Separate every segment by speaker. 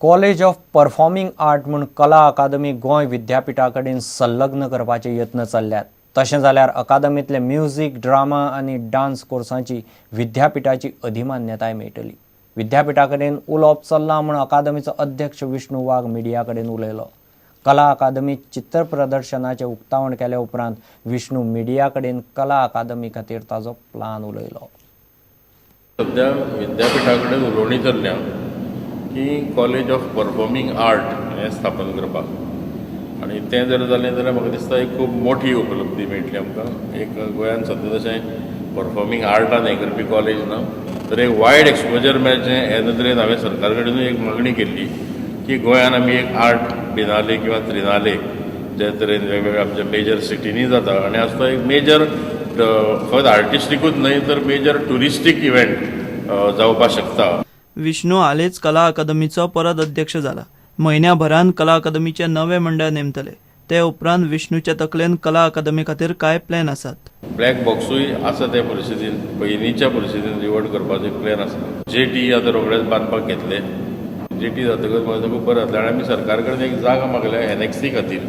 Speaker 1: College of performing art म्हूण कला अकादमी गोंय विद्यापिठा कडेन संलग्न करपाचे यत्न चल्ल्यात. तशें जाल्यार अकादमींतले म्युझिक, ड्रामा आनी डान्स कोर्सांची विद्यापिठाची अधिमान्यताय मेळटली. विद्यापिठा कडेन उलोवप चल्लां म्हूण अकादमीचो अध्यक्ष विष्णू वाघ मिडिया कडेन उलयलो. कला अकादमीत चित्र प्रदर्शनाचें उक्तावण केल्या उपरांत विष्णू मिडिया कडेन कला अकादमी खातीर ताजो प्लान उलयलो.
Speaker 2: सध्या विद्यापिठा कडेन उलोवणी चल्ल्या की कॉलेज ऑफ परफॉर्मिंग आर्ट हें स्थापन करपाक, आनी तें जर जालें जाल्यार म्हाका दिसता एक खूब मोठी उपलब्धी मेळटली आमकां. एक गोंयांत सद्या तशें परफॉर्मिंग आर्टान हें करपी कॉलेज ना, तर एक वायड एक्सपोजर मेळचें हे नदरेन हांवें सरकार कडेनूय एक मागणी केल्ली की गोंयांत आमी एक आर्ट बिनाले किंवा त्रिनाले जे तरेन वेगवेगळ्या आमच्या मेजर सिटींनी जाता, आनी आज तो एक मेजर फकत आर्टिस्टिकूच न्हय तर मेजर ट्युरिस्टीक इव्हेंट जावपाक शकता.
Speaker 3: विष्णू हालींच कला अकादमीचो परत अध्यक्ष जाला. म्हयन्याभरान कला अकादमीचे नवे मंडळ नेमतले. ते उपरांत विष्णूच्या तकलेन कला अकादमी खातीर कांय प्लॅन आसात.
Speaker 2: ब्लॅक बॉक्सूय आसा त्या परिस्थितीन, पयलींच्या परिस्थितीन रिवर्ट करपाचो एक प्लॅन आसा. जेटी आतां रोखडेच बांदपाक घेतले. जेटी जातकच म्हाका खूब बरें जातलें. आनी आमी सरकार कडेन एक जागा मागल्या एनएक्सी खातीर,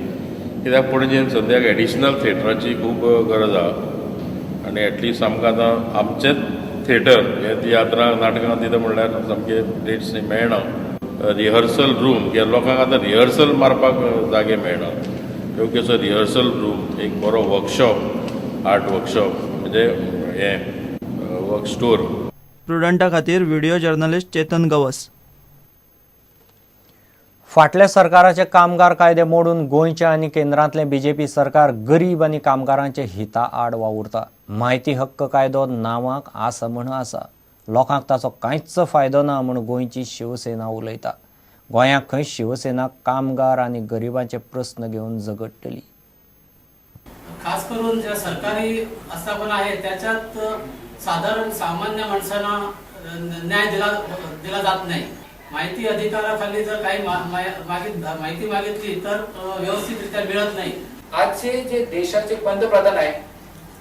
Speaker 2: कित्याक पणजेन सद्याक एडिशनल थिएटराची खूब गरज आहा. आनी एटलिस्ट आमकां आतां आमचेंच थिएटर हे तियात्रां नाटकां दिता म्हणल्यार सामके डेट्स मेळना. रिहर्सल रूम, कित्याक लोकांक आतां रिहर्सल मारपाक जागे मेळना, योग्य असो रिहर्सल रूम, एक बरो वर्कशॉप, आर्ट वर्कशॉप, म्हणजे हें वर्क स्टोर.
Speaker 3: प्रुडंटा खातीर व्हिडिओ जर्नलिस्ट चेतन गवस.
Speaker 1: फाटल्या सरकाराचे कामगार कायदे मोडून गोंयचे आनी केंद्रांतलें बीजेपी सरकार गरीब आनी कामगारांचे हिता आड वावुरता. म्हायती हक्क कायदो नांवाक आसा म्हूण आसा, लोकांक ताचो कांयच फायदो ना म्हूण गोंयची शिवसेना उलयता. गोंयांत खंय शिवसेना कामगार आनी गरिबांचे प्रस्न घेवन झगडटली.
Speaker 4: खास करून ज्या सरकारी आस्थापना आहे त्याच्यात साधारण सामान्य माणसांना न्याय दिला दिला जात नाही. माहिती अधिकाराखाली जर काही माहिती मागितली तर व्यवस्थितरित्या मिळत नाही.
Speaker 5: आजचे जे देशाचे पंतप्रधान आहे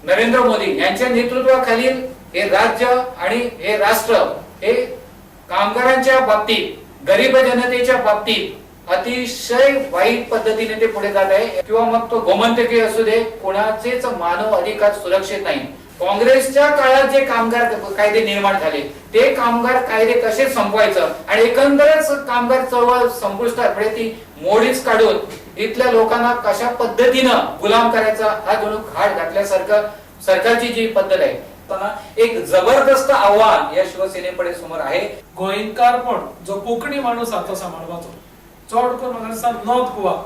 Speaker 5: नरेंद्र मोदी यांच्या नेतृत्वाखालील हे राज्य आणि हे राष्ट्र हे कामगारांच्या बाबतीत, गरीब जनतेच्या बाबतीत अतिशय वाईट पद्धतीने ते पुढे जात आहे. किंवा मग तो गोमंतकीय असू दे, कोणाचेच मानव अधिकार सुरक्षित नाही. काँग्रेसच्या काळात जे कामगार कायदे निर्माण झाले ते कामगार कायदे कसे संपवायचं आणि एकंदरच कामगार चळवळ संपुष्टात, म्हणजे ती मोडीच काढून इथल्या लोकांना कशा पद्धतीनं गुलाम करायचा हा जणू घाट घातल्यासारखं सरकारची जी पद्धत आहे, एक जबरदस्त आव्हान या शिवसेनेकडे समोर आहे.
Speaker 6: गोंयकारपण जो कोंकणी माणूस आसा तो सांबाळपाचो, चड करून म्हाका दिसता नॉर्थ गोवा.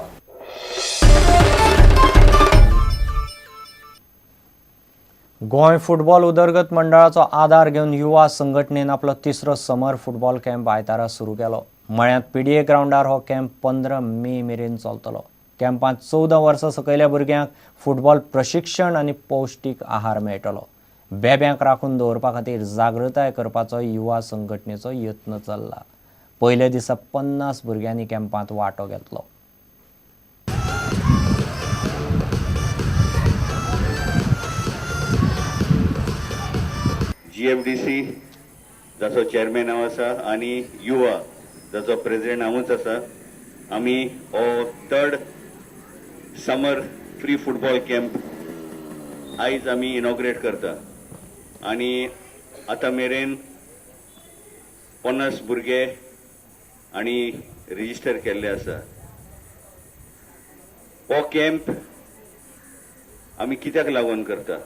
Speaker 1: गोंय फुटबॉल उदरगत मंडळाचो आदार घेवन युवा संघटनेन आपलो तिसरो समर फुटबॉल कॅम्प आयतारा सुरू केलो. मळ्यांत पीडीए ग्रावंडार हो कॅम्प 15 मे मेरेन चलतलो. कॅम्पांत 14 वर्सां सकयल्या भुरग्यांक फुटबॉल प्रशिक्षण आनी पौश्टीक आहार मेळटलो. बेब्यांक राखून दवरपा खातीर जागृताय करपाचो युवा संघटनेचो यत्न चल्ला. पयल्या दिसा 50 भुरग्यांनी कॅम्पांत वांटो घेतलो.
Speaker 7: जीएफडीसी जाचो चेअरमॅन हांव आसा आनी युवा जाचो प्रेजिडेंट हांवूच आसा, आमी हो third summer free football camp आयज आमी इनॉग्रेट करता. आनी आतां मेरेन 50 भुरगे आनी रजिस्टर केल्ले आसा. हो कॅम्प आमी कित्याक लागून करता?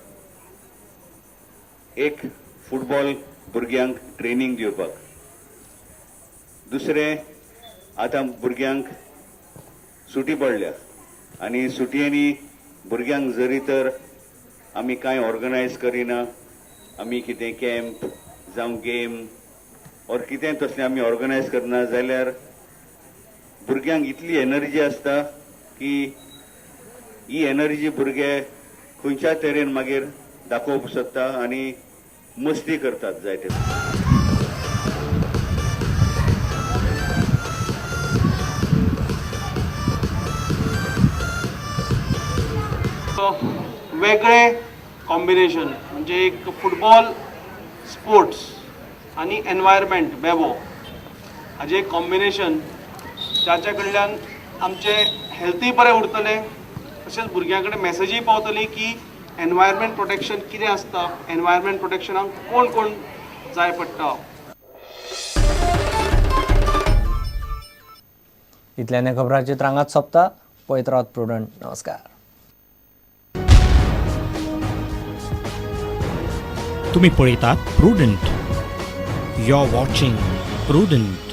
Speaker 7: एक, फुटबॉल भुरग्यांक ट्रेनींग दिवपाक. दुसरें, आतां भुरग्यांक सुटी पडल्या आनी सुटयेंनी भुरग्यांक जरी तर आमी कांय ऑर्गनायज करिना, आमी कितें कॅम्प जावं गेम ऑर कितें तसलें आमी ऑर्गनायज करना जाल्यार भुरग्यांक इतली एनर्जी आसता की ही एनर्जी भुरगे खंयच्या तरेन मागीर दाखोवंक सोदता आनी मस्ती करतात जायते.
Speaker 8: वेगळे कॉम्बिनेशन म्हणजे एक फुटबॉल स्पोर्ट्स आनी एनवायरमेंट बेबो हाजें एक कॉम्बिनेशन जाच्या कडल्यान आमचे हेल्थूय बरें उरतलें, तशेंच भुरग्यां कडेन मॅसेजूय पावतली की एनवायरमेंट प्रोटेक्शन कितें आसता, एनवायरमेंट प्रोटेक्शनाक कोण कोण जाय पडटा.
Speaker 1: इतल्याने खबरांची रांगात सोंपता. पळयत रावत प्रुडंट. नमस्कार.
Speaker 9: तुम्ही पळयतात Prudent. You are watching Prudent.